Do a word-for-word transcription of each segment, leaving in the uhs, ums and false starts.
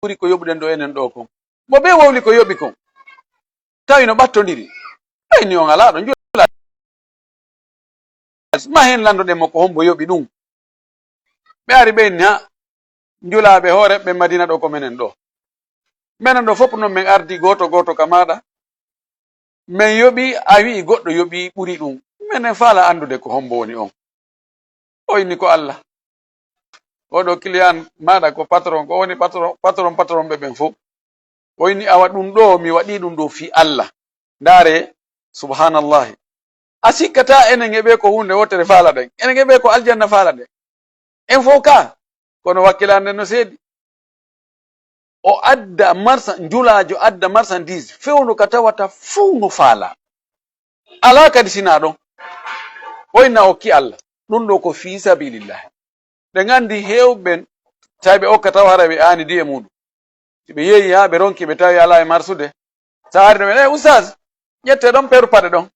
ɓuri ko yoɓuɗen ɗo enen ɗo kon. Mo ɓe wowli ko yoɓi kon. Tawi no ɓattondiri. Ɓay ni on alaa ɗo njula. Ma hen landoɗen mo ko hombo yoɓi ɗum. Ɓe ari ɓe inni, ha, njulaaɓe hoore ɓe Madina ɗo ko menen ɗo. Menen ɗo fof non men ardi gooto gooto ka maaɗa. Men yoɓi, a wi'i goɗɗo yoɓi ɓuri ɗum. Menen faala anndude ko hombo woni on. O inni ko Allah. Oɗo client maaɗa ko patron, ko woni patron, patron, patron ɓe ɓen fof. O inni awa ɗum ɗo, mi waɗi ɗum ɗo fii Allah. Ndaare, subhanallahi. A sikkata enen e ɓe ko huunde wootere faalaɗen. Enen e ɓe ko aljanna faalaɗen. En fof ka, kono wakkilande no seedi. O adda marsa-, njulaajo adda marchandise, fewndo ka tawata fof no faala. Alaa kadi sinaa ɗon. O inna okki Allah. Ɗum ɗo ko fii sabilillah. Ɗen anndi heewɓe ɓen, tawi ɓe okka taw hara ɓe aani diye muɗum. Si ɓe yeeyi haa ɓe ronki, ɓe tawi alaa e marsude. Sa ari ɗum en, "Eh, ustaas, ƴette ɗon peru paɗe ɗon."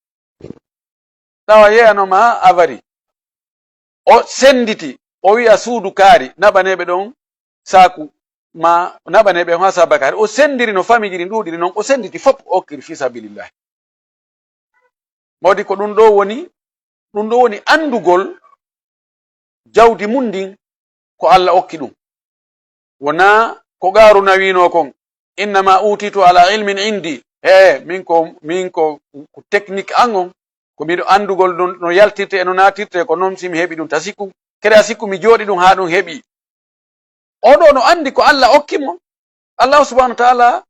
Tawa yeeyano ma avari. O senditi, o wi'a suudu kaari, naɓaneeɓe ɗon saaku ma, naɓaneeɓe on haa saaba kaari. O sendiri no famijiri nduuɗiri non, o senditi fop, o okkiri fii sabilillahi. Mawdi ko ɗum ɗo woni, ɗum ɗo woni anndugol jawdi mum ndin ko Allah okki ɗum. Wonaa ko Qaaruna wiinoo kon, "Innama utitu ala ilmin indi." He, min ko, min ko, ko technique an on, ko miɗo anndugol ɗum no yaltirte e no naatirte, ko non si mi heɓi ɗum. Ta sikku, kadi a sikku mi jooɗi ɗum haa ɗum heɓi. Oɗo no anndi ko Allah okki mo. Allah subhanahu wa ta'ala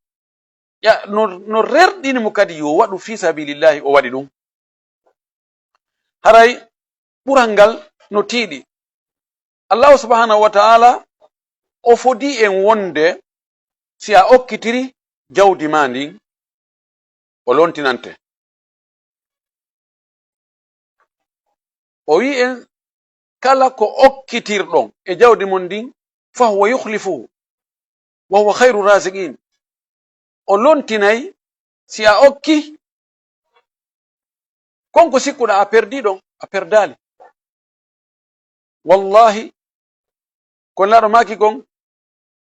ya, no, no rerɗini mo kadi yo waɗu fi sabilillahi, o waɗi ɗum. Haray ɓural ngal no tiiɗi. Allah subhanahu wa ta'ala o fodi en wonde si a okkitiri jawdi ma ndin, o lontinante. O wi'i en, kala ko okkitirɗon e jawdi mon ndin, fa huwa yukhlifuhu, wa huwa khayru raziqin. O lontinay si a okki, kon ko sikkuɗa a perdi ɗon, a perdaali. Wallahi, ko Nelaaɗo maaki kon,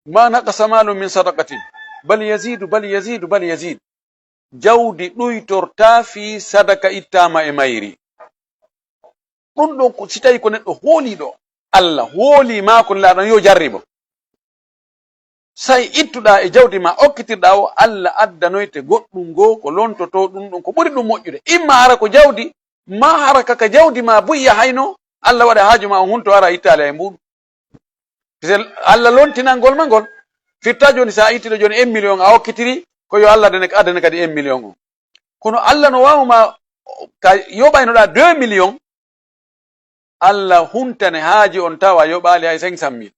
"Ma naqasa malun min sadaqatin, bal yazidu, bal yazidu, bal yazid." Jawdi ɗuytortaa fii sadaka ittaama e mayri. Ɗum ɗon ko si tawi ko neɗɗo hooliiɗo Allah, hoolii maa ko Nelaaɗo yo jarribo. Say ittuɗaa e jawdi ma okkitirɗaa o, Allah addanoyte goɗɗum goo ko lontotoo ɗum ɗon ko ɓuri ɗum moƴƴude. Imma hara ko jawdi, maa hara kaka jawdi ma buy yahayno, Allah waɗa haaju ma o hunto ara ittaali e mbuuɗu. Puisque Allah lontinangol ma ngol. Firta jooni sa ittiɗo jooni un million a okkitiri, ko yo Allah addane, addane kadi un million on. Kono Allah no waawa ma ka yoɓaynoɗaa deux millions, Allah huntane haaji on tawa yoɓaali hay cinq cent mille.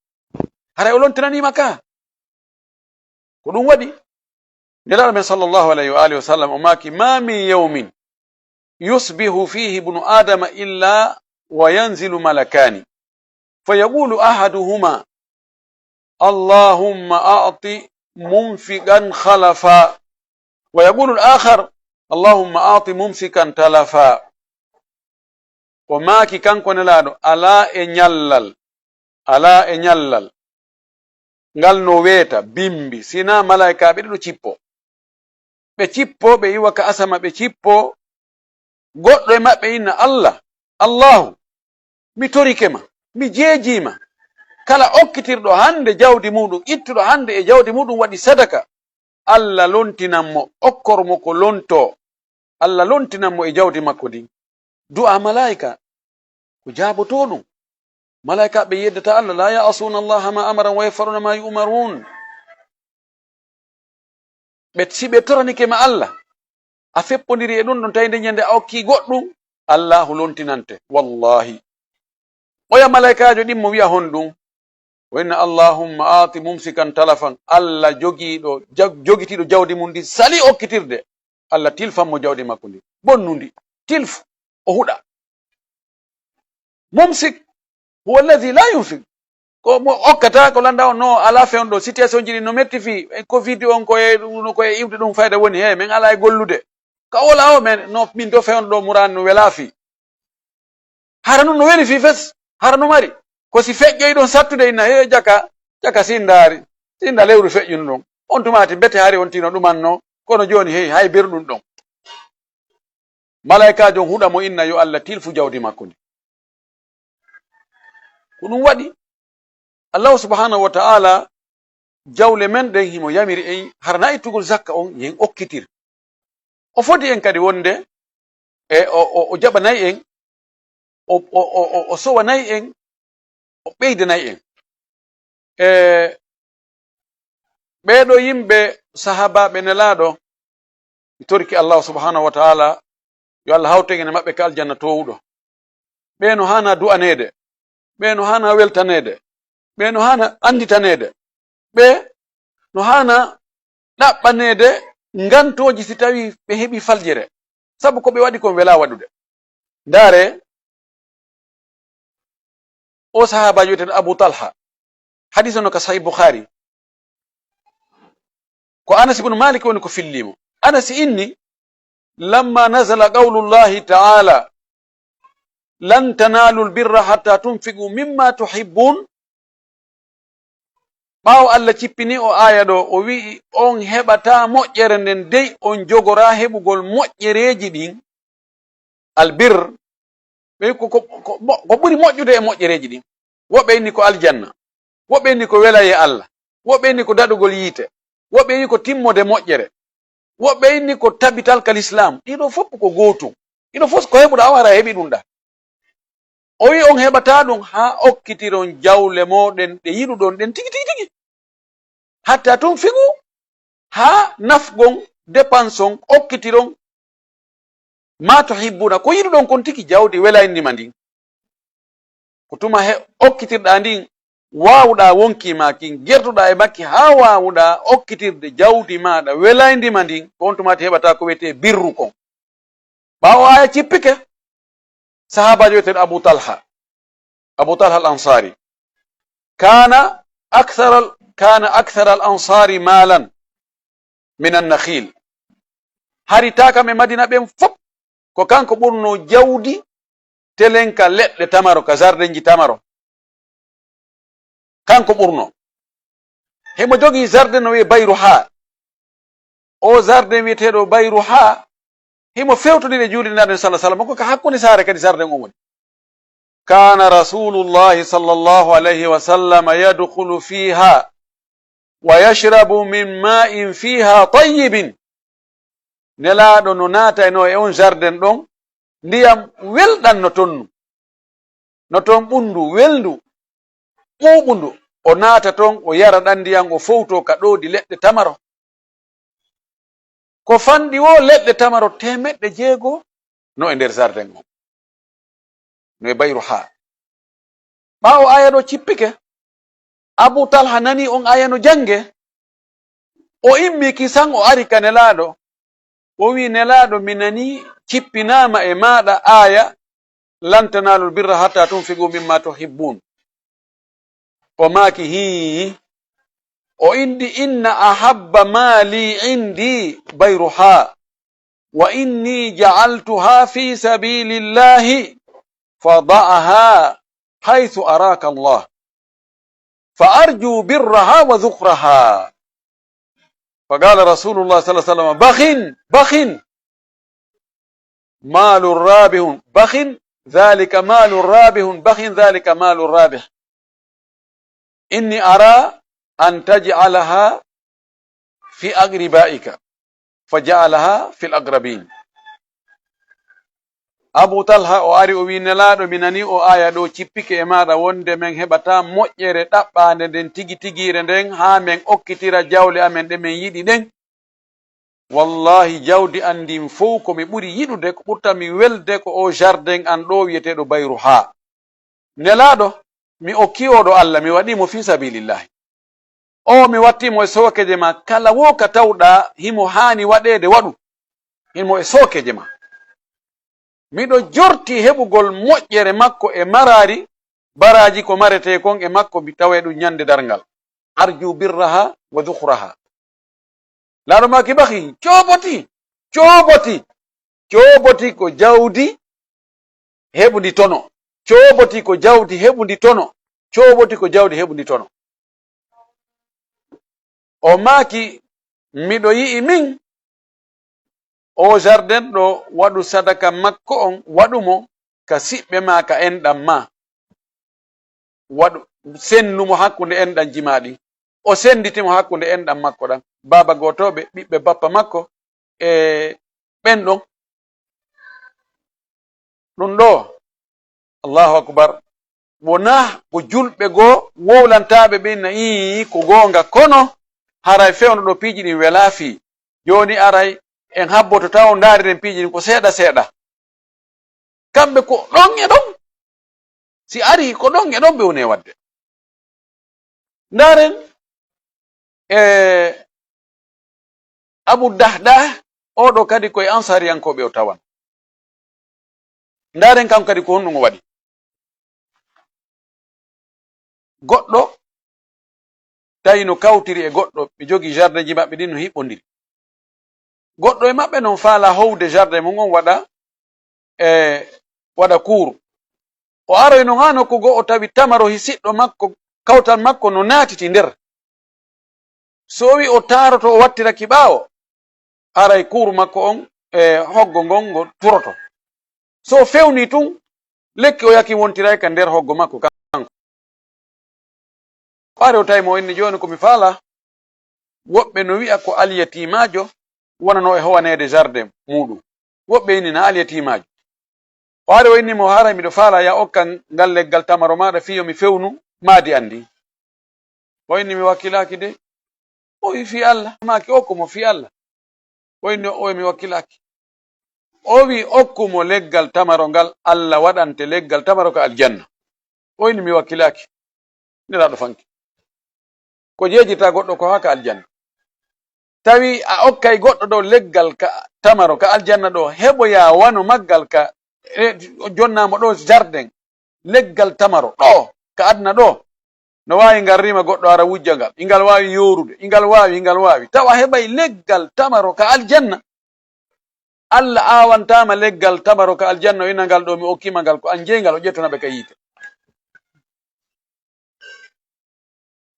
Haray o lontinaniima ka. Ko ɗum waɗi Nelaaɗo men sallallahu alayhi wa alihi wa sallam o maaki, "Ma min yawmin yusbihu fihi ibnu Adama illa wa yanzilu malakani. Fa yaqulu ahaduhuma, Allahumma a'ti munfiqan khalafa. Wa yaqulu al-akhar, Allahumma a'ti mumsikan talafa." O maaki kanko Nelaaɗo, alaa e ñallal, alaa e ñallal ngal no weeta, bimbi, sinaa malaa'ikaaɓe ɗiɗo cippo. Ɓe cippo, ɓe iwa ka asama, ɓe cippo, goɗɗo e maɓɓe inna, "Allah, Allahu, mi torike ma, mi jeejii ma. Kala okkitirɗo hannde jawdi muuɗum, ittuɗo hannde e jawdi muuɗum waɗi sadaka, Allah lontinan mo, okkor mo ko lontoo. Allah lontinan mo e jawdi makko ndin." Du'a malaa'ika ko jaabotooɗum. Malaa'ikaaɓe yeddata Allah, "La ya'suuna Allaha ma amarahum wa yaf'aluuna ma yu'maruun." Ɓe, si ɓe toranike ma Allah, a feppondiri e ɗum ɗon, tawi nde ñande a okki goɗɗum, Allahu lontinante. Wallahi. Oya malaa'ikaajo ɗimmo wi'a honɗum? O inna, "Allahumma aati mumsikan talafan." Allah jogiiɗo, jag-, jogitiiɗo jawdi mum ndi sali okkitirde. Allah tilfan mo jawdi makko ndi. Bonnundi. Tilfu. O huɗa. Mumsik huwa alladhi la yunfik. Ko mo okkata ko landa on no ala fewndo. Situation ji ɗi no metti fi. E covid on ko e, no ko e iwde ɗum fayda woni. He, men ala e gollude. Ka ola o men, no min do fewndo ɗo muraan no wela fi. Hara nun no weli fii fes, hara no mari. Ko si feƴƴoy ɗon sattude inna, "He, jaka, jaka sindaari." Sinda lewru feƴƴuno ɗon. On tumaati bete hari on tino ɗumanno, kono jooni hey, hay berɗum ɗon. Malaa'ikaajo on huɗa mo inna yo Allah tilfu jawdi makko ndi. Ko ɗum waɗi, Allahu subhanahu wa ta'ala jawle men ɗen himo yamiri en harna ittugol zakka on, yen okkitir. O fodi en kadi wonde e o, o, o jaɓanay en, o, o, o, o, o sowanay en, o ɓeydanay en. E ɓee ɗoo yimɓe sahaabaaɓe Nelaaɗo, mi toriki Allahu subhanahu wa ta'ala, yo Allah hawtu en e maɓɓe ka aljanna toowuɗo. Ɓee no haana du'aneede, ɓee no haana weltaneede, ɓee no haana annditaneede, ɓee no haana ɗaɓɓaneede ngantooji si tawii ɓe heɓii faljere, sabu ko ɓe waɗi kon welaa waɗude. Ndaare, o sahaabaajo wi'eteeɗo Abu Talha, hadiis on no ka Sahih Bukhari. Ko Anas ibn Malik woni ko fillii mo. Anas inni, "Lamma nazala qawlullahi ta'ala, lan tanalul birra hatta tunfiqu mimma tuhibbun." Ɓaawo Allah cippini o aaya ɗo, o wi'i, "On heɓataa moƴƴere nden dey on jogoraa heɓugol moƴƴereeji ɗin." Albir, ɓe ko, ko, ko, mo-, ko ɓuri moƴƴude e moƴƴereeji ɗin. Woɓɓe inni ko aljanna, woɓɓe inni ko welayee Allah, woɓɓe inni ko daɗugol yiite, woɓɓe inni ko timmode moƴƴere, woɓɓe inni ko tabital kal Islam. Ɗiɗo fof ko gootum. Ɗiɗo fof ko heɓuɗa o hara heɓi ɗum ɗa. O wi on heɓata ɗum haa okkitiron jawle mooɗen ɗe yiɗuɗon ɗen tigi, tigi, tigi. Hatta tunfiqu, haa nafgon, dépense on, okkitiron, ma tuhibbuna, ko yiɗuɗon kon tigi, jawdi welayndi ma ndin. Ko tuma he okkitirɗa ndin, waawuɗa wonki ma kin, gertuɗa e makki, haa waawuɗa okkitirde jawdi maaɗa welayndi ma ndin, ko on tumaati heɓata ko wiyetee birru kon. Ɓaawo aaya cippike, sahaabaajo wiyeteeɗo Abu Talha, Abu Talha al Ansari, kana akthara, kana akthara al Ansari malan min an nakhil. Hari taakam e Madina ɓen fop, ko kanko ɓurno jawdi telen ka leɗɗe tamaro, ka zardenji tamaro. Kanko ɓurno. Himo jogii zarden no wi'e Bayruha. O zarden wi'eteeɗo Bayruha, himo fewtodiri e juulirde Nulaaɗo sallallahu alaihi wasallam, ko ka hakkunde saare kadi zarden on woni. Kana Rasulullahi sallallahu alaihi wasallam yadkhulu fiha wa yashrabu min ma'in fiha tayyibin. Nelaaɗo no naata e no e on zarden ɗon, ndiyam welɗan no ton, no ton ɓunndu, welndu, ɓuuɓundu. O naata ton, o yara ɗan ndiyam, o fowto ka ɗoodi leɗɗe tamaro. Ko fanɗi wo leɗɗe tamaro teemeɗɗe jeego no e nder zarden on. No e bayru haa. Ɓaawo aaya ɗo cippike, Abu Talha nani on aaya no jange. O immi kisan, o ari ka Nelaaɗo. O wi, "Nelaaɗo, mi nani cippinaama e maaɗa aaya, 'Lan tanaalul birra hattaa tunfiqu mimmaa tuhibbuun.'" O maaki, "Hii." O inni, "Inna ahabba maali indi bayruhaa, wa inni ja'altuhaa fi sabiilillaahi, fada'haa haysu araaka Allaah, fa arjuu birrahaa wa dhukhrahaa." Fa qaala Rasuulullaah sallallaahu alayhi wa sallam, "Bakhin, bakhin." Maalun raabihun, bakhin, dhaalika maalun raabihun, bakhin, dhaalika maalun raabih. Inni araa an taj'alahaa fi aqribaa'ika, fa ja'alahaa fil aqrabiin. Abu Talha o ari, o wi, "Nelaaɗo, mi nani o aaya ɗo cippike e maaɗa wonde men heɓata moƴƴere ɗaɓɓaande nden tigi tigiire nden haa men okkitira jawle amen ɗe men yiɗi ɗen. Wallaahi, jawdi an ndin fow ko mi ɓuri yiɗude, ko ɓurta mi welde ko o jardin an ɗo wi'eteeɗo Bayruhaa. Nelaaɗo, mi okki oɗo Allah, mi waɗi mo fii sabiilillaahi. O mi watti mo e sookeje ma, kala wo ka tawɗa himo haani waɗeede, waɗu. Himo e sookeje ma. Miɗo jorti heɓugol moƴƴere makko e maraari, baraaji ko maretee kon e makko, mi tawa e ɗum ñande darngal. Arju birraha wa dhukhraha." Laaɗo maaki, "Bakhi, cooboti, cooboti, cooboti ko jawdi heɓundi tono. Cooboti ko jawdi heɓundi tono. Cooboti ko jawdi heɓundi tono." O maaki, miɗo yi'i min, o jardin ɗo, waɗu sadaka makko on, waɗu mo ka siɓɓe ma, ka enɗan ma. Waɗu, sendu mo hakkunde enɗanji ma ɗin. O senditi mo hakkunde enɗan makko ɗan. Baaba gootooɓe, ɓiɓɓe bappa makko, e ɓen ɗon. Ɗum ɗo, Allahu akbar, wonaa ko julɓe goo wowlantaaɓe ɓen na ii ko goonga, kono haray fewndo ɗo piiji ɗin welaa fii. Jooni aray en habboto taw ndaariren piiji ɗin ko seeɗa seeɗa. Kamɓe ko ɗon e ɗon. Si ari ko ɗon e ɗon ɓe woni e waɗde. Ndaaren, e Abu Dahdah, oo ɗoo kadi ko e Ansaariyankooɓe o tawan. Ndaaren kanko kadi ko honɗum o waɗi. Goɗɗo tawi no kawtiri e goɗɗo, ɓe jogii jardinji maɓɓe ɗin no hiɓɓondiri. Goɗɗo e maɓɓe non faalaa howde jardin mum on waɗa, e waɗa kuuru. O aroy non haa nokku goo, o tawi tamaro hisiɗɗo makko, kawtal makko no naatiti nder. So o wi'i o taaroto, o wattiraki ɓaawo, aray kuuru makko on e hoggo ngon ngo turoto. So o fewnii tun, lekki o yaki wontiray ka nder hoggo makko kanko. Ɓaade o tawi mo, o inni, "Jooni ko mi faalaa." Woɓɓe no wi'a ko alyatiimaajo wonanoo e howaneede jardin muuɗum. Woɓɓe inni na alyatiimaajo. Ɓaade o inni mo, "Haray miɗo faalaa ya okkan ngal leggal tamaro maaɗa fii yo mi fewnu maadi an ndin." O inni, "Mi wakkilaaki de." O wi'i, "Fii Alla." Maaki, "Okku mo fii Alla." O inni, "O, mi wakkilaaki." O wi'i, "Okku mo leggal tamaro ngal, Alla waɗante leggal tamaro ka aljanna." O inni, "Mi wakkilaaki." Nelaaɗo fanki. Ko jeejirta goɗɗo ko haa ka aljanna. Tawi a okkay goɗɗo ɗo leggal ka tamaro ka aljanna ɗo, heɓoya wano maggal ka, e, jonnaamo ɗo jardin, leggal tamaro ɗo ka aduna ɗo. No waawi ngal rima goɗɗo ara wujja ngal. Ingal waawi yoorude. Ingal waawi, ingal waawi. Tawa heɓay leggal tamaro ka aljanna. Alla aawantaama leggal tamaro ka aljanna, o ina ngal ɗo mi okkiima ngal, ko an jeyi ngal, o ƴettana ɓe ka yiite.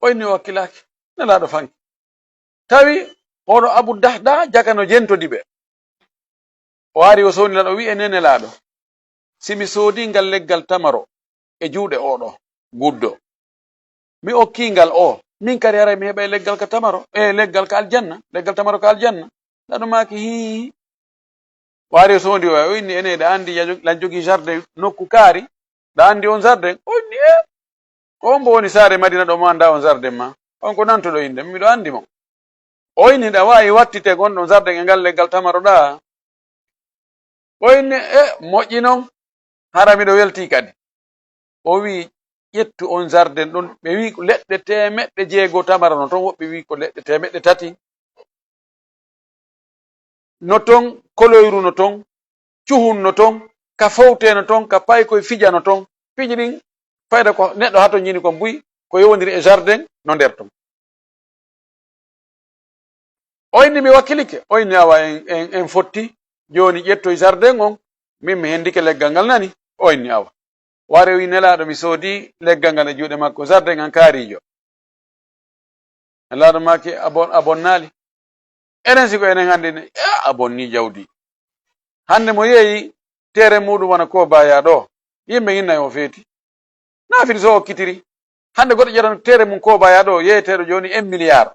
O inni o wakkilaaki. Nelaaɗo fanki. Tawi oɗo Abu Dahda jaka no jentodi ɓe. O ari o sowni Nelaaɗo, o wi'i, "Enen Nelaaɗo, si mi soodi ngal leggal tamaro e juuɗe oɗo guddo, mi okki ngal o, min kadi haray mi heɓay leggal ka tamaro, e leggal ka aljanna, leggal tamaro ka aljanna." Nelaaɗo maaki, "Hii." O ari o sowndi o, o inni, "Ene, ɗa andi ya-, lan jogii jardin nokku kaari? Ɗa andi on jardin?" O inni, "E, ko on mbo woni saare Madina ɗo mo anndaa on jardin ma? On ko nantuɗo innde, miɗo andi mo." O inni, "Ɗa waawi wattite gonɗon jardin e ngal leggal tamaro ɗa?" O inni, "E, moƴƴi non, hara miɗo weltii kadi." O wi'i, "Ƴettu on jardin ɗon." Ɓe wi'i, "Ko leɗɗe teemeɗɗe jeego tamaro no ton." Woɓɓe wi'i, "Ko leɗɗe teemeɗɗe tati." No ton, koloyru no ton, cuhun no ton, ka fowte no ton, ka paykoy fija no ton. Fiji ɗin, fayda ko neɗɗo hato jini kon buy, ko yowondiri e jardin no nder ton. O inni, "Mi wakkilike." O inni, "Awa, en, en, en fotti. Jooni ƴettoy jardin on, min mi hendike leggal ngal nani." O inni, "Awa." Ware wi Nelaaɗo, "Mi soodi leggal ngal e juuɗe makko, jardin an kaarijo." Nelaaɗo maaki, "A bon-, a bonnaali. Enen si ko enen hannde ne, ya, a bonni jawdi. Hannde mo yeeyi tere muɗum wona ko baya ɗo, yimɓe inna o feeti. Na fini so o okkitiri. Hannde goɗɗo ƴettan tere mum ko baya ɗo, yeeyeteeɗo jooni un milliard.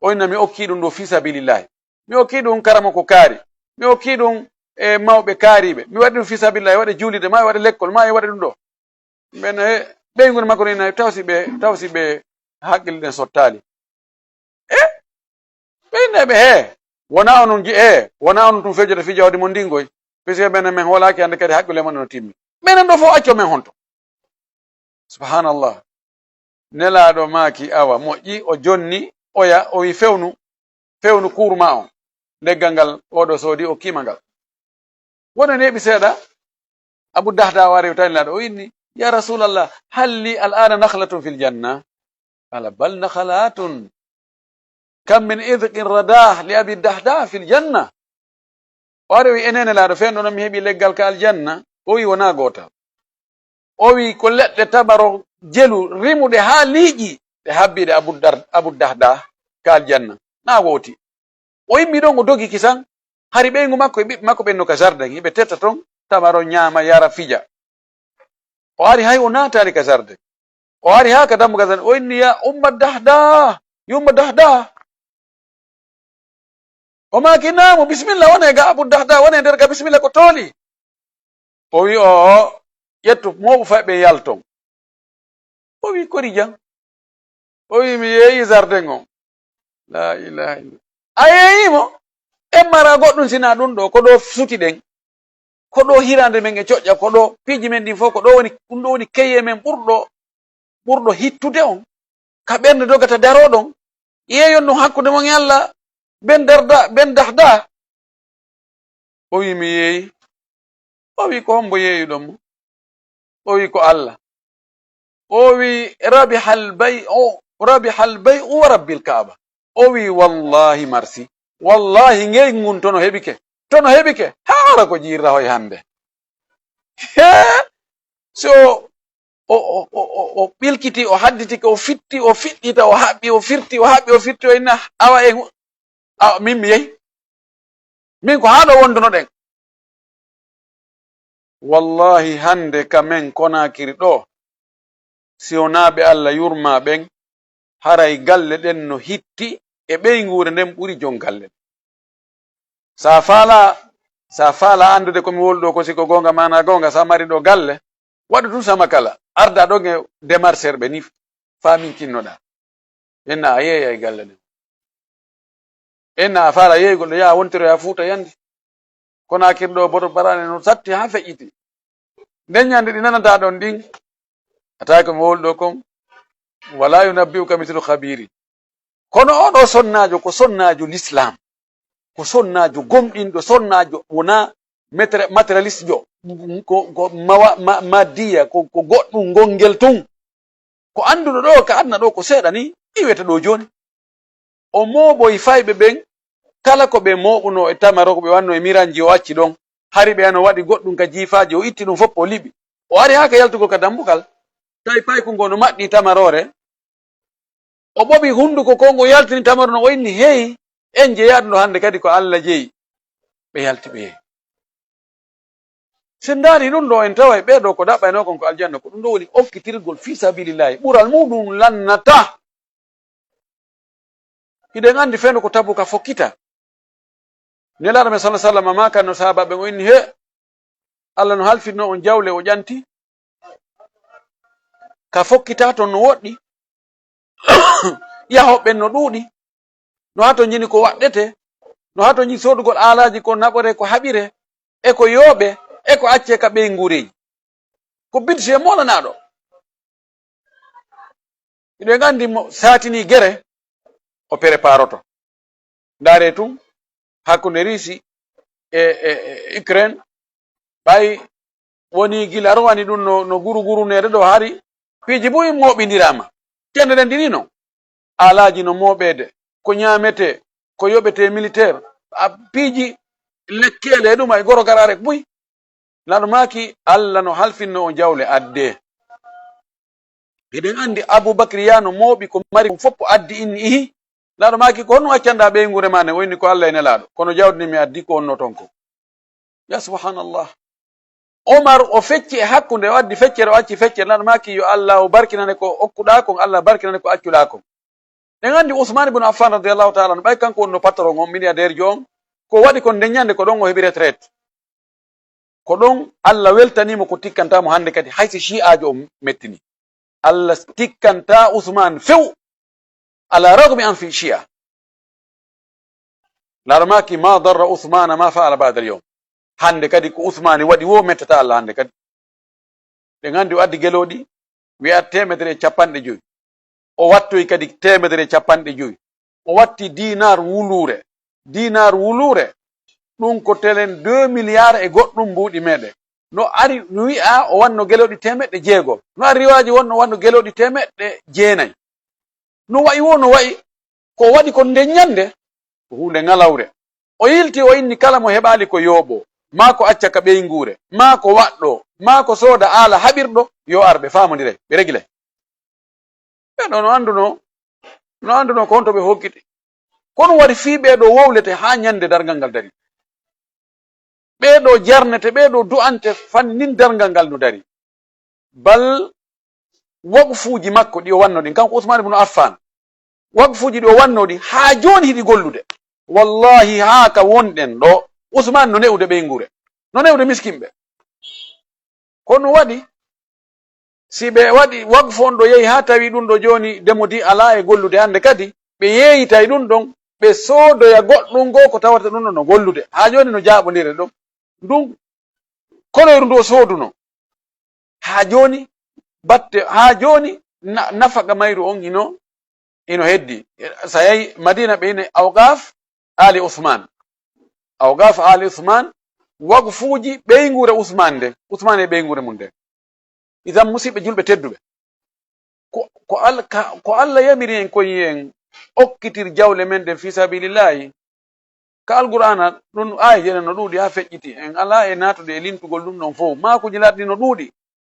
O inna mi okki ɗum ɗo fi sabilillahi. Mi okki ɗum karama ko kaari. Mi okki ɗum e mawɓe kaariɓe. Mi waɗi ɗum fi sabilillahi, waɗe juulide, ma waɗe lekkol, ma waɗe ɗum ɗo." Ɓen he, ɓeynguure makko no inna, "Taw si ɓe, taw si ɓe haqqille ɗen sottaali." E? Ɓe inna ɓe, "He, wona onon ji-, he, wona onon tun fejata fijawdi mon ndin goy. Puisque ɓen men hoolaaki hannde kadi haqqille mon no timmi. Ɓen ɗo fof acco men honto." Subhanallah. Nelaaɗo maaki, "Awa, moƴƴi." O jonni, oya, o wi, "Fewnu, fewnu kuuru ma on." Leggal ngal oɗo soodi, o kiima ngal. Wona neeɓi seeɗa, Abu Dahda wari o tawi Nelaaɗo, o inni, "Ya Rasulallah, hal li al-ana nakhlatun fil janna?" Qala, "Bal nakhlatun. Kam min idqin radah li Abi Dahda fil janna." O ari o wi, "Ene Nelaaɗo, feen ɗo mi heɓi leggal ka aljanna?" O wi, "Wona gootal." O wi, "Ko leɗɗe tamaro jelu rimuɗe haa liiƴi, ɗe habbiɗe Abu Dar-, Abu Dahda." ka aljanna. Na wooti. O immi ɗon, o dogi kisan. Hari ɓeyngu makko e ɓiɓɓe makko ɓen no ka jardin, hiɓe tetta ton, tamaro, ñaama, yara, fija. O ari hay o naataali ka jardin. O ari haa ka dammugal jardin, o inni, "Ya Umma Dahda, Umma Dahda." O maaki, "Naamu, bisimilla, wone ga Abu Dahda, wone nder ga, bisimilla, ko tooli." O wi, "Oo, ƴettu mooɓu fay ɓe yalton." O wi, "Kori jam?" O wi, "Mi yeeyi jardin on." La ilaha illa. A yeeyi mo? En mara goɗɗum sina ɗum ɗo, ko ɗo suti ɗen. Ko ɗo hirande men e coƴƴa, ko ɗo piiji men ɗin fof, ko ɗo woni, ɗum ɗo woni keye men ɓurɗo, ɓurɗo hittude on. Ka ɓernde dogata daroɗon. Yeeyon ɗum hakkunde mon e Allah, ben darda, ben dahda. O wi, "Mi yeeyi." O wi, "Ko hombo yeeyuɗon mo?" O wi, "Ko Allah." O wi, "Rabihal bay'u, rabihal bay'u wa rabbil Kaaba." O wi, "Wallahi marsi. Wallahi ngey ngun tono heɓike. Tono heɓike. Haara ko jiirra hoy hande." He! So o, o, o, o, o ɓilkiti, o hadditike, o fitti, o fiɗɗita, o haɓɓi, o firti, o haɓɓi, o firti, o inna, "Awa en, awa min mi yehi. Min ko haa ɗo wondunoɗen." Wallahi hande ka men Konakiri ɗo, si wonaa ɓe Allah yurma ɓen, haray galle ɗen no hitti e ɓeynguure nden ɓuri jon galle ɗen. Sa faala, sa faala anndude ko mi wowli ɗo ko si ko goonga ma na goonga, sa mari ɗo galle, waɗu tun sama kala. Arda ɗon e démarcheur ɓe ni faa min kinnoɗa. Enna a yeeyay galle ɗen. Enna a faala yeeygol ɗo yaha wontiroya Fuuta yandi. Konakiri ɗo boto barane no satti haa feƴƴiti. Nden ñande ɗi nanata ɗon ɗin, a tawi ko mi wowli ɗo kon, "Wala yunabbi'uka mithlu khabiri." Kono oɗo sonnaajo ko sonnaajo l'islam, ko sonnaajo gomɗinɗo, sonnaajo wona mater-, materialiste jo, ko, ko mawa-, ma-, madiya, ko, ko goɗɗum ngongel tun. Ko annduɗo ɗo ka aduna ɗo ko seeɗa ni iwete ɗo jooni. O mooɓoy fayɓe ɓen, kala ko ɓe mooɓuno e tamaro, ko ɓe wanno e miranji, o acci ɗon. Hari ɓe ano waɗi goɗɗum ka jiifaaji, o itti ɗum fof, o liɓi. O ari haa ka yaltugol ka dambugal, tawi payku ngo no maɓɓi tamaroore. O ɓoɓi hunduko ko ngo yaltini tamaro no, o inni, "Hey, en jeyaɗo ɗo hande kadi ko Allah jeyi." Ɓe yalti ɓe yehi. Si en ndaari ɗum ɗo, en taway ɓee ɗo ko ɗaɓɓaynoo kon ko aljanna, ko ɗum ɗo woni okkitirgol fii sabilillahi. Ɓural muɗum lannata. Hiɗen anndi feno ko Tabuka fokkita. Nelaaɗo men sallallahu alaihi wasallam maakanno sahaabaaɓe ɓen, o inni, "He, Allah no halfinno on jawle, o ƴanti. Ka fokkita ton no woɗɗi. Yahooɓe ɓen no ɗuuɗi. No hato njini ko waɗɗete. No hato njini soodugol aalaaji ko naɓore, ko haɓire, e ko yooɓe, e ko accee ka ɓeynguureeji. Ko budget moolanaaɗo." Hiɗen anndi mo saatini gere, o preparoto. Ndaare tun, hakkunde Riisi e, e, e Ukraine, ɓay woni gila rowani ɗum no, no guruguruneede ɗo, hari piiji buy mooɓindiraama. Kende ɗen dini non. Aalaaji no mooɓeede, ko ñaametee, ko yoɓetee militaire, a piiji lekkeele e ɗum ay goro garaare buy. Laɗo maaki, Allah no halfinno on jawle adde. Hiɗen anndi Abu Bakri yaa no mooɓi ko mari kon fof, o addi inni, ihi. Laɗo maaki, "Ko honno accanɗaa ɓeynguure maa nden?" O inni, "Ko Allah e Nelaaɗo. Kono jawdi ndi mi addi ko honno ton ko?" Ya subhanallah. Omar o fecci e hakkunde, o addi feccere, o acci feccere. Laɗo maaki, "Yo Allah o barkinane ko okkuɗaa kon, Allah barkinane ko accuɗaa kon." Ɗen anndi Usman ibn Affan radiyallahu ta'ala anhu, ɓay kanko wonno patron on, milliardaire jo on, ko waɗi kon nden ñande ko ɗon o heɓi retraite. Ko ɗon Allah weltanii mo ko tikkanta mo hannde kadi, hay si shi'aajo o mettini. Allah tikkanta Usman few, ala ragmi an fi shi'a. Laɗo maaki, "Ma darra Usmana ma fa'ala ba'da al-yawm." Hannde kadi ko Usmani waɗi wo mettata Allah hannde kadi. Ɗen anndi o addi gelooɗi, wi'a teemedere e capanɗe jowi. O wattoyi kadi teemedere e capanɗe jowi. O watti dinar wuluure. Dinar wuluure, ɗum ko telen deux milliards e goɗɗum mbuuɗi meɗen. No ari, no wi'a o wanno gelooɗi teemeɗɗe jeego. No ari riwaaji wonno wanno gelooɗi teemeɗɗe jeenayi. No wa'i wo, no wa'i, ko waɗi kon nden ñande, ko huunde ŋalawre. O yilti, o inni kala mo heɓaali ko yooɓo, maa ko acca ka ɓeynguure, maa ko waɗɗo, maa ko sooda aala haɓirɗo, yo ar ɓe faamondiray, ɓe regilay. Ɓe ɗo no annduno, no annduno ko honto ɓe hokkiti. Ko ɗum waɗi fii ɓee ɗoo wowlete haa ñande darngal ngal dari. Ɓee ɗoo jarnete, ɓee ɗoo du'ante fannin darngal ngal no dari. Bal waqfuuji makko ɗi o wanno ɗin, kanko Usmaan ibnu Affaan, waqfuuji ɗi o wanno ɗi haa jooni hiɗi gollude. Wallahi, haa ka wonɗen ɗoo, Usmaan no ne'ude ɓeynguure, no ne'ude miskinɓe. Ko ɗum waɗi, si ɓe waɗi waqfu on ɗo yehi haa tawi ɗum ɗo jooni demodi alaa e gollude hannde kadi, ɓe yeeyitay ɗum ɗon, ɓe soodoya goɗɗum goo ko tawata ɗum ɗon no gollude. Haa jooni no jaaɓondire ɗum. Ndun koloyru ndu o sooduno. Haa jooni, batte, haa jooni na-, nafaka mayru on hino, hino heddi. Sa yahi Madina ɓe ine Awqaf Ali Usman. Awqaf Ali Usman, waqfuuji ɓeynguure Usman nde, Usman e ɓeynguure mum nde. Idan, musiɓɓe julɓe tedduɓe, ko, ko Al-, ka, ko Allah yamiri en, ko en okkitir jawle men ɗen fi sabilillahi. Ka Alqur'aana, ɗum aayeeje ɗen no ɗuuɗi haa feƴƴiti. En alaa e naatude e lintugol ɗum ɗon fow. Maakuuji laaɗɗi no ɗuuɗi.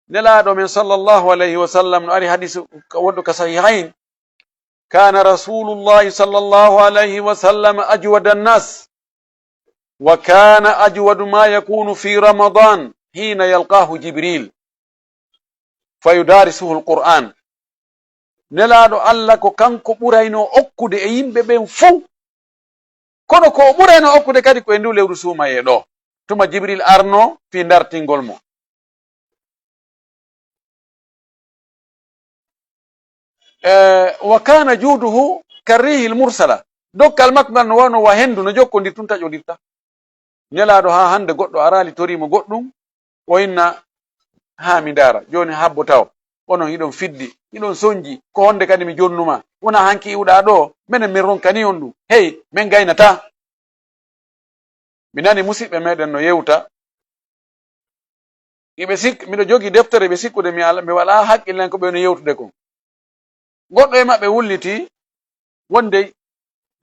Nelaaɗo men sallallahu alayhi wa sallam no ari hadiisu ka wonɗo ka Sahihayn. Kana Rasulullahi sallallahu alayhi wa sallam ajwada nnas. Wa kana ajwadu ma yakunu fi Ramadan hina yalqahu Jibril. Fa yudarisuhu al-Qur'an. Nelaaɗo Allah ko kanko ɓuraynoo okkude e yimɓe ɓen fow. Kono ko o ɓuraynoo okkude kadi ko e nduu lewru suumayee ɗoo, tuma Jibril arnoo fii dartingol mo. Eh, wa kana juduhu karrihil mursala. Dokkal makko ngal no wano wa hendu no jokkondir tun taƴondirta. Nelaaɗo haa hannde goɗɗo araali torii mo goɗɗum, o inna, "Haa mi ndaara, jooni habbo taw. Onon hiɗon fiddi, hiɗon sonji, ko honde kadi mi jonnuma? Wona hanki iwɗaa ɗoo, menen min ronkani on ɗum. Hey, min gaynataa." Mi nani musiɓɓe meɗen no yewta. Iɓe sik-, miɗo jogii deftere, ɓe sikkude mi ala, mi walaa hakkillen ko ɓe woni yewtude kon. Goɗɗo e maɓɓe wulliti wonde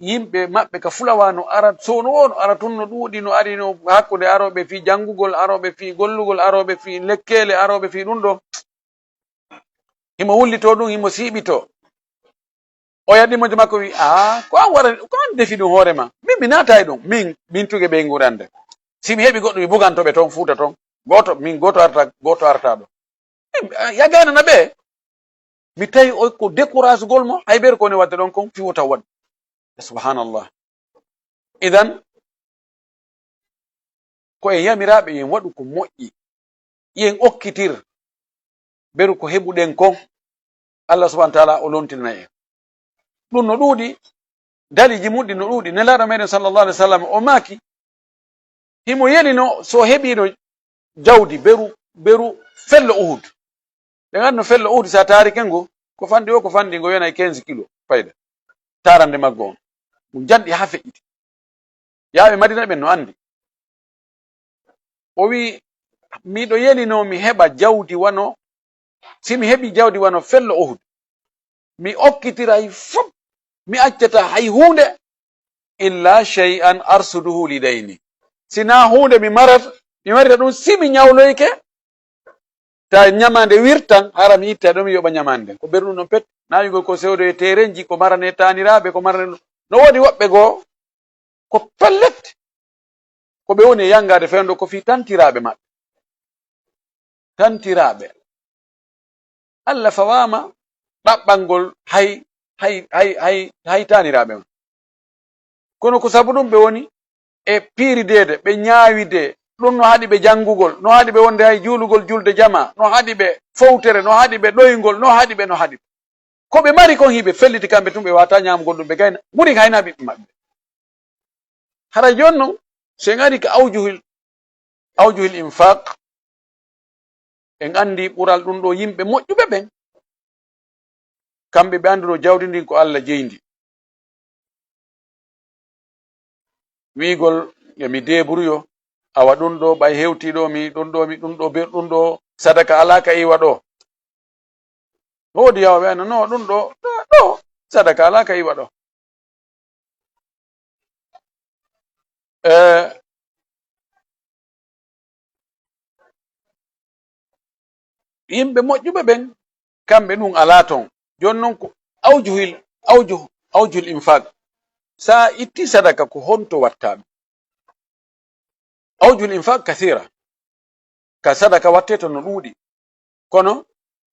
yimɓe maɓɓe ka Fulawa no ara, sowno o no ara tun no ɗuuɗi, no ari no hakkunde arooɓe fii janngugol, arooɓe fii gollugol, arooɓe fii lekkeele, arooɓe fii ɗum ɗo. Himo wullitoo ɗum, himo siiɓitoo. O yaddi moƴƴo makko wi, "Aa, ko an wara, ko an defi ɗum hoore ma. Min mi naata e ɗum. Min, min tuge ɓe nguurande. Si mi heɓi goɗɗum, mi buganto ɓe toon, Fuuta toon. Gooto, min gooto arta, gooto arta ɗo." Min, a, ya gaynana ɓe. Mi tawi o ko découragegol mo, hay ɓeer ko woni waɗde ɗon kon, fi wota waɗ. Subhanallah. Idan, ko en yamiraaɓe, yen waɗu ko moƴƴi, yen okkitir, beru ko heɓuɗen kon, Allah subhanahu wa taala o lontinana en. Ɗum no ɗuuɗi, daliiji muɗɗi no ɗuuɗi. Nelaaɗo meɗen sallallahu alaihi wasallam o maaki, himo yelino so heɓino jawdi beru, beru fello Uhud. Ɗen anndi no fello Uhud, sa taarike ngo, ko fanɗi o, ko fanɗi ngo yonay quinze kilo fayda. Taarande maggo on. Ɗum janɗi haa feƴƴiti. Yaaɓe Madina ɓen no anndi. O wi, "Miɗo yelino mi heɓa jawdi wano, si mi heɓi jawdi wano fello Uhud, mi okkitiray fop, mi accata hay huunde, illa shay'an arsuduhu li dayni. Si naa huunde mi marat, mi marita ɗum, si mi ñawloyke, ta ñamaande wirtan, hara mi itta ɗum, mi yoɓa ñamaande." Ko ɓerɗum ɗon pet, naawigol ko sewdo e teerenji, ko marane taaniraaɓe, ko marane, no woodi woɓɓe goo, ko pellet, ko ɓe woni e yanngaade fewndo ko fii tantiraaɓe maɓɓe. Tantiraaɓe. Allah fawaama ɗaɓɓangol hay, hay, hay, hay, hay taaniraaɓe ma. Kono ko sabu ɗum ɓe woni e piirideede, ɓe ñaawide, ɗum no haɗi ɓe janngugol, no haɗi ɓe wonde hay juulugol julde jama, no haɗi ɓe fowtere, no haɗi ɓe ɗoyngol, no haɗi ɓe, no haɗi ɓe. Ko ɓe mari kon hiɓe felliti kamɓe tun, ɓe waata ñaamugol ɗum, ɓe gayna, ɓuri gayna ɓiɓɓe maɓɓe. Hara jooni non, so en ari ka awjuhil, awjuhil infaq, en anndi ɓural ɗum ɗo yimɓe moƴƴuɓe ɓen. Kamɓe ɓe annduno jawdi ndin ko Allah jeyndi. Wiigol, "Yo mi deeburuyo, awa ɗum ɗo ɓay hewti ɗo, mi ɗum ɗo, mi ɗum ɗo, be ɗum ɗo, sadaka alaa ka iwa ɗo." No woodi yawa ɓe anna, "No, ɗum ɗo, ɗo, ɗo, sadaka alaa ka iwa ɗo." Eh, yimɓe moƴƴuɓe ɓen, kamɓe ɗum alaa ton. Jooni non ko awjuhil, awjuh, awjuhil infaq. Sa itti sadaka, ko honto watta ɗum? Awjul infaq kathira. Ka sadaka watte to no ɗuuɗi. Kono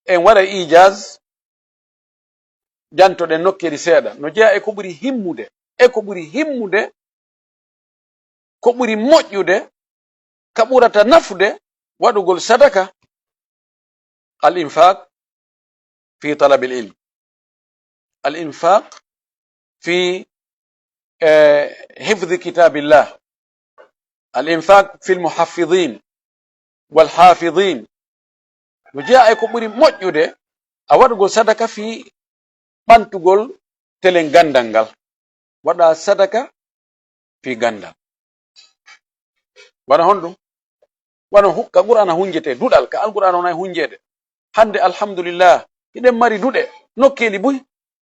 en waɗa ijaz, jantoɗen nokkeeli seeɗa. No jeyaa e ko ɓuri himmude, e ko ɓuri himmude, ko ɓuri moƴƴude, ka ɓurata nafude waɗugol sadaka, al infaq fi talabil ilm, al infaq fi, eh, hifdi kitabillah, al infaq fil muhaffidin wal hafidin. No jeyaa e ko ɓuri moƴƴude a waɗugol sadaka fii ɓantugol telen ganndal ngal. Waɗa sadaka fii ganndal. Wano honɗum? Wano hu-, ka Qur'aana hunjetee duɗal, ka Alqur'aana wona e hunjeede. Hannde, alhamdulillah, hiɗen mari duɗe nokkeeli buy.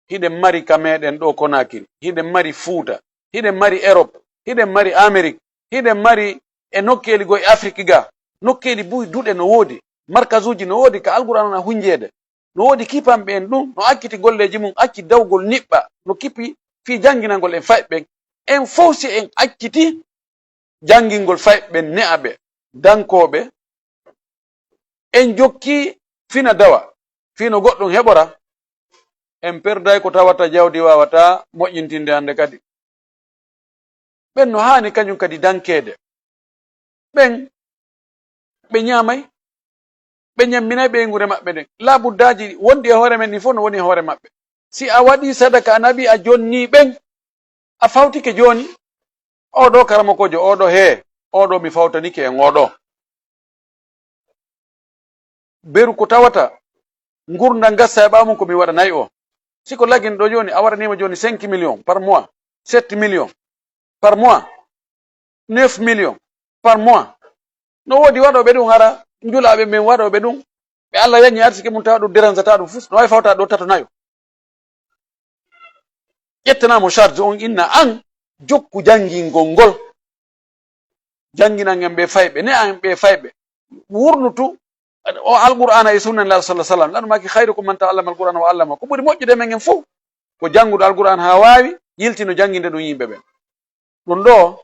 Hiɗen mari ka meɗen ɗo Konakiri, hiɗen mari Fuuta, hiɗen mari Erop, hiɗen mari Amerik, hiɗen mari e nokkeeli goo e Afrik ga. Nokkeeli buy duɗe no woodi, markazuuji no woodi ka Alqur'aana wona hunjeede. No woodi kipanɓe en ɗum, no acciti golleeji mum, acci dawgol niɓɓa, no kipi fii jannginangol en fayɓe ɓen. En fow si en acciti janngingol fayɓe ɓen, ne'aɓe, dankooɓe, en jokki fina dawa, fii no goɗɗum heɓora, en perday ko tawata jawdi waawata moƴƴintinde hannde kadi. Ɓen no haani kañum kadi dankeede. Ɓen ɓe ñaamay, ɓe ñamminay ɓeynguure maɓɓe nden. Laabuddaaji wonɗi e hoore men ɗin fow no woni e hoore maɓɓe. Si a waɗii sadaka, a naɓii, a jonnii ɓen, a fawtike jooni, oo ɗoo karamokoojo, oo ɗoo hee, oo ɗoo mi fawtanike e oo ɗoo. Beru ko tawata ngurndan gassa e ɓaawo mum ko mi waɗanay o. Si ko lagin ɗoo jooni, a waɗanii mo jooni cinq millions par mois, sept millions par mois, neuf millions par mois. No woodi waɗooɓe ɗum hara, njulaaɓe men waɗooɓe ɗum, ɓe Alla yañi arsike mum, tawa ɗum dérange ata ɗum fus, no waawi fawta ɗoo tato nayo. Ƴettana mo charge on, inna an jokku janngingol ngol. Jannginan en ɓe fayɓe, ne'an en ɓe fayɓe. Wurnutu o Alqur'aana e sunna Nulaaɗo sallallahu alaihi wasallam. Nulaaɗo maaki, "Khairukum man ta'allama al-Qur'ana wa 'allama." Ko ɓuri moƴƴude men en fow ko jannguɗo Alqur'aana haa waawi, yiltino jannginde ɗum yimɓe ɓen. Ɗum ɗoo,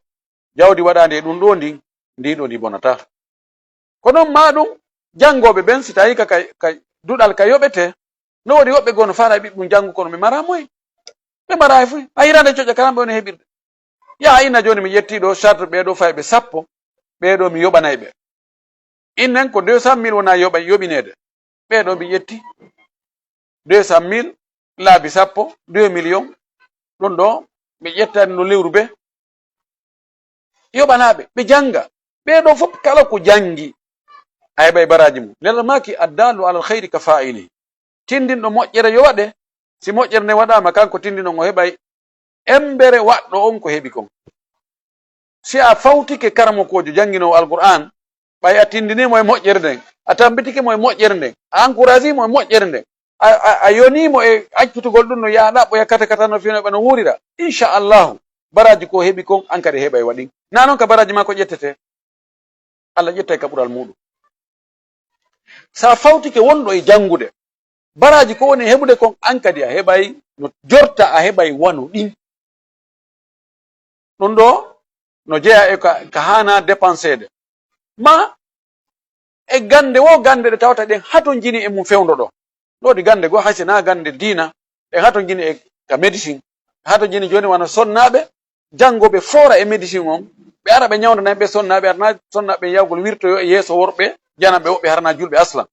jawdi waɗaandi e ɗum ɗoo ndin, ndii ɗoo ndi bonataa. Ko non maa ɗum, janngooɓe ɓen, si tawii ka, ka, ka duɗal ka yoɓetee, no woodi woɓɓe goo no faalaa e ɓiɓɓum janngu, kono ɓe maraa moyen. Ɓe maraa e fuy. A hiraande coƴƴa karamɓe on e heɓirde. Yaa, inna jooni mi ƴettii ɗoo charge ɓee ɗoo fayɓe sappo, ɓee ɗoo mi yoɓanay ɓe. Innen ko deux cent mille wona yoɓa-, yoɓineede. Ɓee ɗoo mi ƴetti deux cent mille, laabi sappo, deux millions. Ɗum ɗoo, mi ƴettani no lewru bee. Yoɓanaaɓe, ɓe jannga. Ɓee ɗoo fof kala ko janngi, a heɓay baraaji mum. Nelal maaki, "Addaalu alal khayri ka faa'ili." Tindinɗo moƴƴere yo waɗe. Si moƴƴere nden waɗaama, kanko tindinɗo on o heɓay embere waɗɗo on ko heɓi kon. Si a fawtike karamokoojo jannginoowo Alqur'aan, ɓay a tindinii mo e moƴƴere nden, a tambitike mo e moƴƴere nden, a encouragii mo e moƴƴere nden, a, a, a yonii mo e accutugol ɗum no yaha ɗaɓɓoya kata kata no fino ɓe no wuurira, inchallahu, baraaji ko heɓi kon, an kadi heɓay waɗin. Naa non ka baraaji maa ko ƴettetee. Alla ƴettay ka ɓural muuɗum. Sa fawtike wonɗo e janngude, baraaji ko woni e heɓude kon, an kadi a heɓay no jorta, a heɓay wano ɗin. Ɗum ɗoo no jeyaa e ka, ka haanaa dépenseede. Maa e gannde woo gannde ɗe tawata ɗen hatonjini e mum fewndo ɗoo. No woodi gannde goo, hay si naa gannde diina, ɗen hatonjini e ka médecine. Hatonjini jooni wano sonnaaɓe, janngooɓe foora e médecine on, ɓe ara ɓe ñawndana ɓe sonnaaɓe, arana sonnaaɓe yawgol wirtoyo e yeeso worɓe, jananɓe woɓɓe harana julɓe aslan.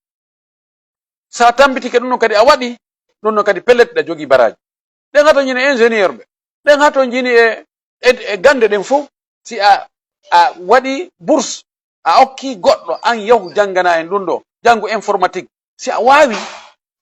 Sa tambitike ɗum ɗon kadi a waɗi, ɗum ɗon kadi pellet ɗa jogii baraaji. Ɗen hatonjini e ingénieur ɓe, ɗen hatonjini e, e, e gannde ɗen fof. Si a, a waɗi bourse, a okki goɗɗo, an yahu janngana en ɗum ɗo, janngu informatique. Si a waawi,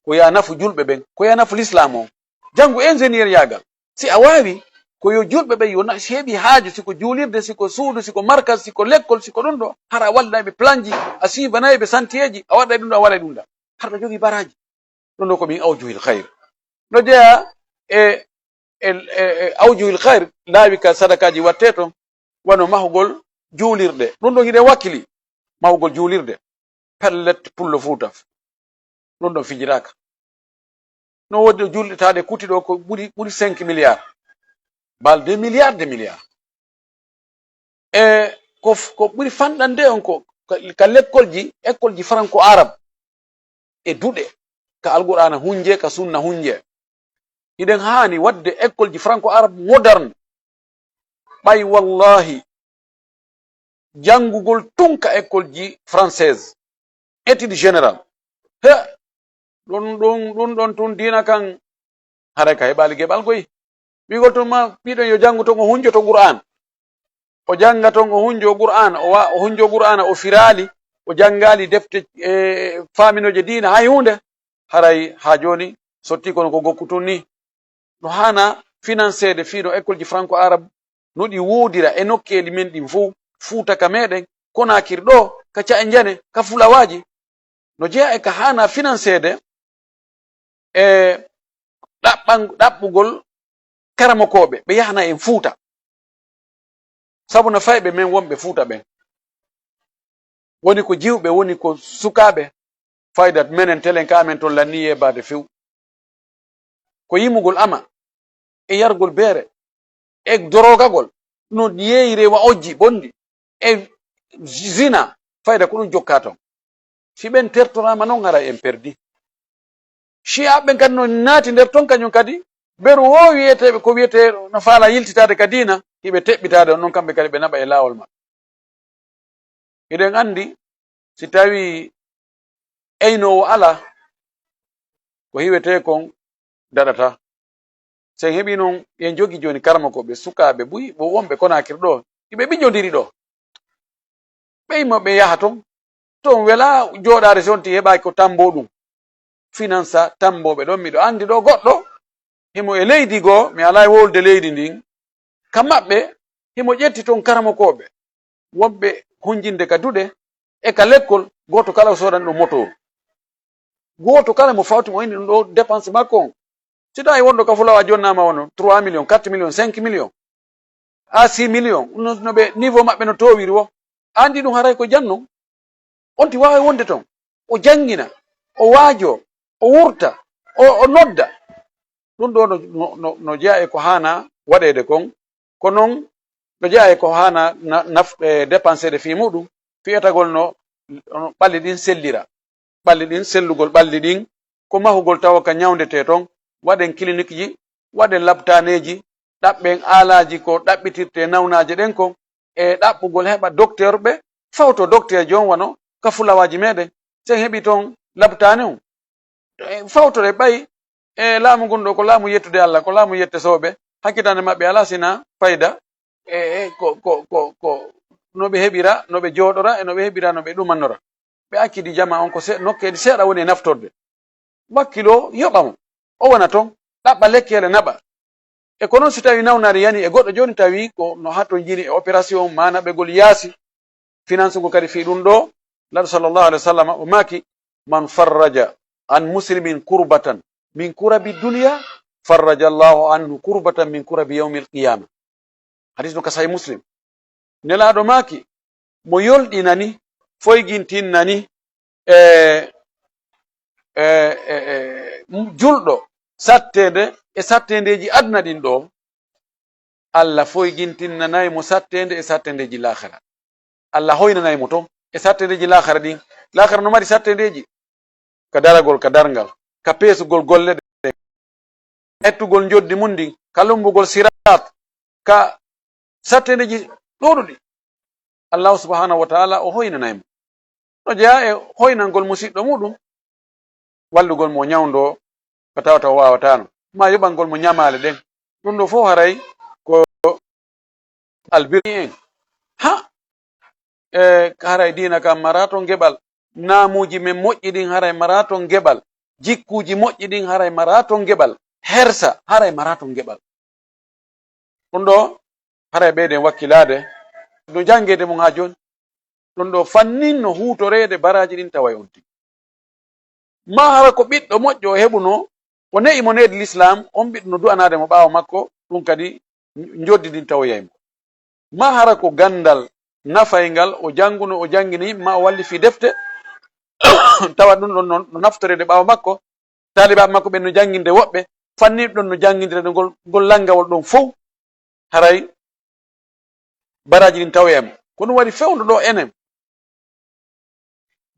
ko ya nafu julɓe ɓen, ko ya nafu l'islam on. Janngu ingénieur yaagal. Si a waawi, ko yo julɓe ɓen yo na-, si heɓi haaju, si ko juulirde, si ko suudu, si ko markas, si ko lekkol, si ko ɗum ɗo, hara a wallinay ɓe planji, a siibanay ɓe santieji, a waɗay ɗum ɗo, a waɗay ɗum ɗa. Hara ɗa jogii baraaji. Ɗum ɗo ko min awjuhil khayr. No jeyaa e, e, e, e awjuhil khayr, laawi ka sadakaaji wattee ton, wano mahugol juulirɗe. Ɗum ɗon hiɗen wakkili, mahugol juulirde. Pellet, Pullo Fuuta. Ɗum ɗon fijiraaka. No woodi ɗo juulɗe tawaaɗe kuti ɗo ko ɓuri, ɓuri cinq milliards. Bal de milliard de milliard. E ko ko ɓuri fanɗande on ko ka lekkolji, ekkolji franco arabe e duɗe ka alqur'ana hunje, ka sunna hunje. Hiɗen haani waɗde ekkolji franco arabe moderne. Ɓay wallahi janngugol tun ka ekkolji française, étude générale, he ɗum ɗum ɗum ɗon tun diina kan. Haray ka heɓaali geɓal koy. Wi'ugol tun ma ɓiɗon yo janngu ton o hunjo to qur'an, o jannga ton o hunjo qur'an, o wa o hunjo qur'ana, o firaali, o janngaali defte e faaminooje diina hay huunde. Haray haa jooni sotti kono ko gokku tun ni. No haana financeede fii no ekkolji franco arabe no ɗi woodira e nokkeeli men ɗin fow, fuuta ka meɗen, konakiri ɗo, ka ca'e njane, ka fulawaaji. No jeyaa e ka haana financeede e ɗaɓɓan ɗaɓɓugol karamokooɓe ɓe yahana en fuuta. Sabu no fayɓe men wonɓe fuuta ɓen woni ko jiwɓe, woni ko sukaaɓe. Fayda menen telen ka amen ton lanni yeebaade few. Ko yimugol ama e yargol beere e dorogagol no yeeyire wa ojji bonndi e zina. Fayda ko ɗum jokkaa ton. Si ɓen tertoraama non, haray en perdi. Shi'aaɓe ɓen kadi no naati nder ton, kañum kadi beru wo wiyeteeɓe ko wiyetee no faala yiltitaade ka diina, hiɓe teɓɓitaade on non, kamɓe kadi ɓe naɓa e laawol maɓɓe. Hiɗen anndi si tawii aynoowo alaa, ko hiwetee kon daɗataa. Si en heɓii non, en jogii jooni karamokooɓe, sukaaɓe buy, ɓe wonɓe Konaakiri ɗoo, hiɓe ɓijondiri ɗoo. Ɓey mo ɓe yaha ton, ton welaa jooɗaade si on ti heɓaaki ko tammboo ɗum. Finansa tammbooɓe ɗon, miɗo anndi ɗoo goɗɗo, himo e leydi goo, mi alaa e wowlude leydi ndin. Ka maɓɓe, himo ƴetti ton karamokooɓe, wonɓe hunjinde ka duɗe e ka lekkol, gooto kala o soodani ɗum motooru. Gooto kala mo fawti mo inni ɗum ɗoo dépense makko on. Si tawi wonɗo ka fulawa jonnaama wano trois millions, quatre millions, cinq millions, à six millions, no, no ɓe niveau maɓɓe no toowiri wo. Anndi ɗum haray ko janno. On ti waawi wonde ton. O janngina, o waajoo, o wurta, o, o nodda. Ɗum ɗoo no, no, no, no jeyaa e ko haana waɗeede kon. Ko non no jeyaa e ko haana na-, naf-, e dépenseede fii muɗum, fii etagol no, no ɓalli ɗin sellira. Ɓalli ɗin, sellugol ɓalli ɗin, ko mahugol tawa ka ñawndetee ton, waɗen kilinikji, waɗen laptaaneeji, ɗaɓɓen aalaaji ko ɗaɓɓitirtee nawnaaje ɗen kon, e ɗaɓɓugol heɓa dokteerɓe, fawto dokteerjo on wano ka fulawaaji meɗen, si en heɓii ton laptaane on. E fawtore ɓay, e laamu ngun ɗoo ko laamu yettude Alla, ko laamu yette sooɓe, hakkitaande maɓɓe alaa sina fayda, e, e ko, ko, ko, ko no ɓe heɓira, no ɓe jooɗora, e no ɓe heɓira, no ɓe ɗumannora. Ɓe accidi jamaa on ko se-, nokkeeli seeɗa woni e naftorde. Wakkiloo yoɓa mo, o wona ton, ɗaɓɓa lekkeele naɓa. E ko non si tawi nawnaari yani e goɗɗo jooni tawi ko no hatonjini e opération maa naɓegol yaasi, finance ngu kadi fii ɗum ɗoo, Laɗo sallallahu alaihi wasallam o maaki, "Man farraja an muslimin kurbatan min kurabi dunya, farraja Allahu anhu kurbatan min kurabi yawmil qiyama." Hadis no ka Sahih Muslim. Nelaaɗo maaki, mo yolɗinani, foygintinnani, e, e, e, e, julɗo satteende e satteendeeji aduna ɗin ɗoo, Alla foygintinnanay mo satteende e satteendeeji laakhira. Alla hoynanay mo ton e satteendeeji laakhira ɗin. Laakhira no mari satteendeeji. Ka daragol ka darngal, ka peesugol golle ɗen, ettugol njoddi mun ndin, ka lummbugol siraat, ka satteendeeji ɗuuɗuɗi. Allahu subhanahu wa ta'ala o hoynanay mo. No jeyaa e hoynangol musiɗɗo muɗum, wallugol mo o ñawndoo ko tawata o waawataano, maa yoɓangol mo ñamaale ɗen. Ɗum ɗoo fof haray ko albirri en. Ha! E, haray diina kan maraa ton geɓal. Naamuuji men moƴƴi ɗin haray maraa ton geɓal. Jikkuuji moƴƴi ɗin haray maraa ton geɓal. Hersa haray maraa ton geɓal. Ɗum ɗoo haray ɓeyden wakkilaade no janngeede mum haa jooni. Ɗum ɗoo fannin no huutoreede baraaji ɗin tawa e on tigi. Maa hara ko ɓiɗɗo moƴƴo o heɓunoo, o ne'i mo needi Lislaam, on ɓiɗɗo no du'anaade mo ɓaawo makko, ɗum kadi njoddi ndin tawoyay mo. Maa hara ko ganndal nafayngal o janngunoo, o janngini yimɓe, maa o wallifii defte, tawa ɗum ɗon no, no naftoreede ɓaawo makko, taalibaaɓe makko ɓen no jannginde woɓɓe, fanni ɗon no janngindire ngol, ngol lanngawol ɗon fow. haray baraaji ɗin tawoyay mo. Ko ɗum waɗi fewndo ɗo enen.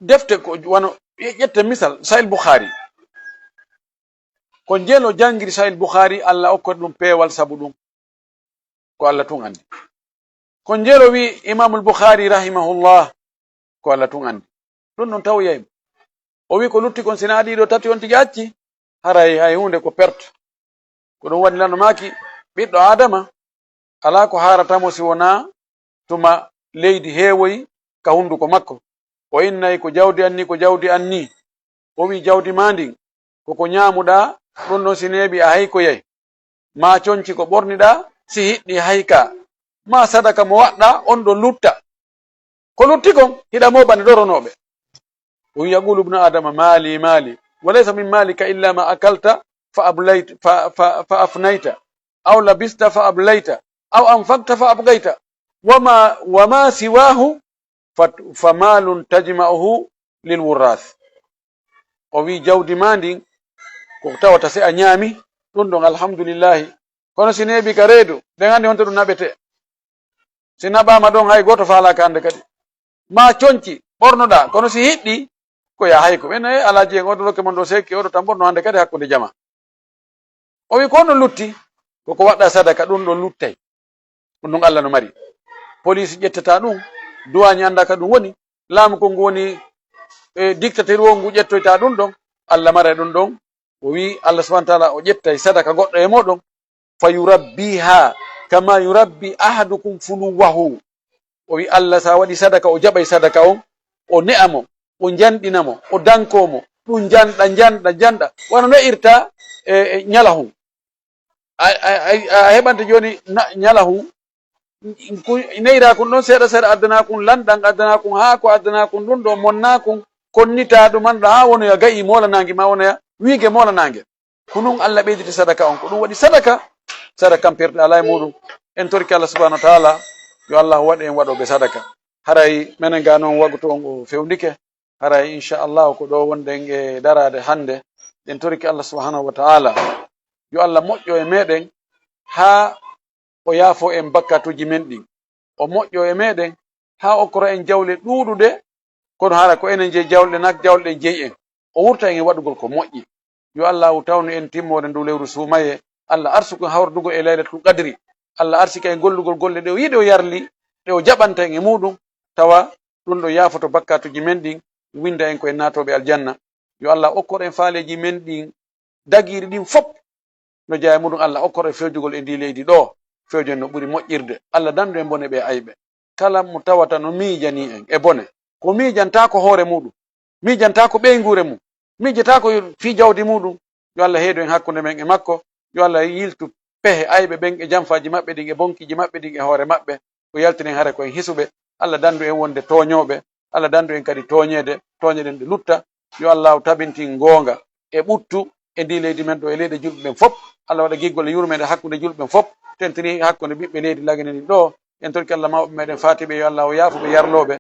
Defte ko wano, ƴette misal, Sahih Bukhari. Ko njelo janngiri Sahih Bukhari, Allah okkori ɗum peewal sabu ɗum. Ko Allah tun anndi. Ko njelo wi Imamul Bukhari rahimahullah, ko Allah tun anndi. Ɗum ɗon tawoyay mo. O wi ko lutti kon, si na ɗiɗo tati on tigi acci, haray hay huunde ko perte. Ko ɗum waɗi lanɗo maaki, ɓiɗɗo Aadama, alaa ko haarata mo si wonaa tuma leydi heewoyi ka hunnduko makko. O innay ko jawdi an ni, ko jawdi an ni. O wi jawdi maa ndin, ko ko ñaamuɗaa, ɗum ɗon si neeɓi a haykoyay. Maa conci ko ɓorniɗaa, si hiɗɗi haykaa. Maa sadaka mo waɗɗaa, on ɗon lutta. Ko lutti kon, hiɗa mooɓani ɗoronooɓe. O wi, yaqulu ibnu Adama, mali, mali. Wa laysa min malika illa ma akalta fa ablayt-, fa, fa, fa afnayta. Aw labista fa ablayta. Aw anfaqta fa abqayta. Wa ma, wa ma siwahu fa, fa malun tajma'uhu lil wurras. O wi, jawdi maa ndin, ko tawata si a ñaami, ɗum ɗon alhamdulillahi. Kono si neeɓi ka reedu, ɗen anndi honto ɗum naɓetee. Si naɓaama ɗon, hay gooto faalaaka hannde kadi. Maa conci, ɓornoɗaa, kono si hiɗɗi, ko yaa hay ko. Ɓen, eh, Alaaji en, oɗo rokke mon ɗo seeki, oɗo tan ɓorno hannde kadi hakkunde jama. O wi, ko honno lutti? Ko ko waɗɗaa sadaka, ɗum ɗon luttay. Ɗum ɗon Allah no mari. Police ƴettata ɗum, duwaañi anndaa ka ɗum woni, laamu kon ngu woni, e, dictateur o ngu ƴettoyta ɗum ɗon, Allah maray ɗum ɗon. O wi Allah subhanahu wa taala o ƴettay sadaka goɗɗo e mooɗon, fa yurabbiha kama yurabbi ahadukum fuluwahu. O wi Allah sa waɗi sadaka, o jaɓay sadaka on, o ne'a mo, o njanɗina mo, o danko mo, ɗum njanɗa, njanɗa, njanɗa. Wano ne'irta, e, e, ñalahun. A, a, a, a heɓante jooni na-, ñalahun, ku-, neyra kun ɗon seeɗa seeɗa, addana kun lanɗan, addana kun haako, addana kun ɗum ɗo, monna kun, konnita ɗum, annda haa wonoya ga'i moolanaange ma, wonoya wiige moolanaange. Ko ɗum Allah ɓeyditi sadaka on. Ko ɗum waɗi sadaka, sadaka kan perte alaa e muɗum. En torike Allah subhanahu wa taala, yo Allah waɗ en waɗooɓe sadaka. Haray menen ga noon, wagtu on o fewndike. Haray inchallahu ko ɗo wonɗen e daraade hannde. En torike Allah subhanahu wa taala, yo Allah moƴƴo e meɗen haa o yaafo en bakkatuuji men ɗin. O moƴƴo e meɗen haa okkora en jawle ɗuuɗuɗe, kono hara ko enen jeyi jawle ɗen, nak jawle ɗen jeyi en. O wurta en e waɗugol ko moƴƴi. Yo Allaahu tawnu en timmoode ndu lewru suumayee. Allah arsuku en hawridugol e Laylatul Qadri. Allah arsika en gollugol golle ɗe o yiɗi, o yarli, ɗe o jaɓanta en e muɗum, tawa ɗum ɗo yaafoto bakkatuuji men ɗin, winda en ko en naatooɓe aljanna. Yo Allah okkor en faaleeji men ɗin, dagiiri ɗin fop, no jeyaa e muɗum Allah okkor en fewjugol e ndi leydi ɗo, fewjen no ɓuri moƴƴirde. Allah dandu en bone ɓe ayɓe. Kala mo tawata no miijanii en e bone, ko miijantaako hoore muɗum, miijantaako ɓeynguure mum, miijataako fii jawdi muɗum, yo Allah heedu en hakkunde men e makko, yo Allah yiltu pehe ayɓe ɓen e janfaaji maɓɓe ɗin e bonkiiji maɓɓe ɗin e hoore maɓɓe, o yaltinen hare ko en hisuɓe. Allah dandu en wonde tooñooɓe, Allah dandu en kadi tooñeede, tooñe ɗen ɗe lutta. Yo Allaahu tabintin goonga e ɓuttu e ndi leydi men ɗo e leyɗe julɓe ɓen fop. Allah waɗa giggol e yurmeende hakkunde julɓe ɓen fop, tentini hakkunde ɓiɓɓe leydi Lagine ɗin ɗo. En torki Allah mawɓe meɗen faatiɓe, yo Allaahu yaafu ɓe, yarloo ɓe.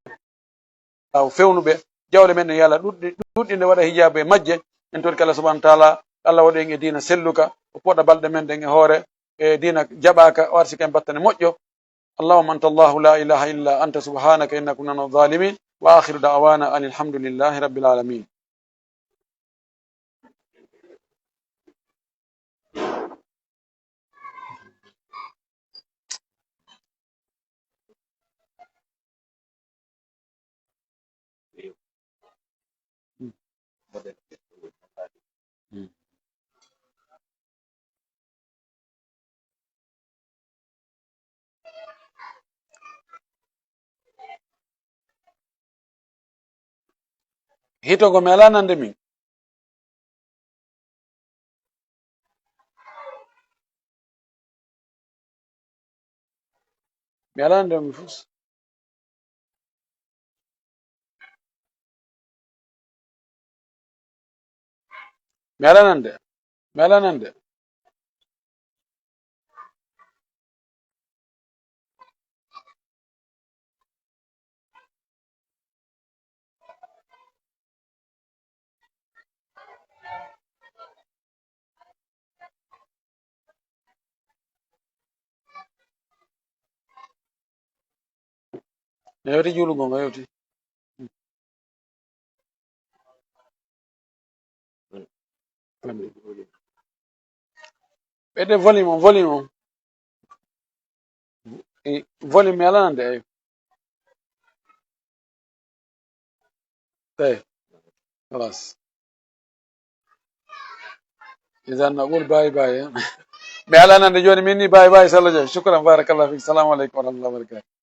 Taw fewnuɓe, jawle men ɗen, yo Allah ɗuɗɗi-, ɗuɗɗinde, waɗa hijaabu e majje. En torki Allah subhanahu wa taala, Allah waɗu en e diina selluka, o poɗa balɗe men ɗen e hoore, e diina jaɓaaka, o arsika en battane moƴƴo. Allahumma anta Allahu la ilaha illa anta subhanaka inna kunna min adh-dhalimin. Wa akhiru da'wana anil hamdulillahi rabbil alamin. Hito ko mi alaa nande min. Mi alaa nande min fus. Mi alaa nande. Mi alaa nande. Mi hewti juulugol ngo, hewti. Ɓeyde volume on, volume on. E, volume mi alaa nande, eyi. Eyi. Halas. Idan naqul bye bye, eh. Mi alaa nande jooni min ni, bye bye, Salo Dia. Shukran, barakallah fik. Salamu aleykum wa rahmatullahi wa barakatuh.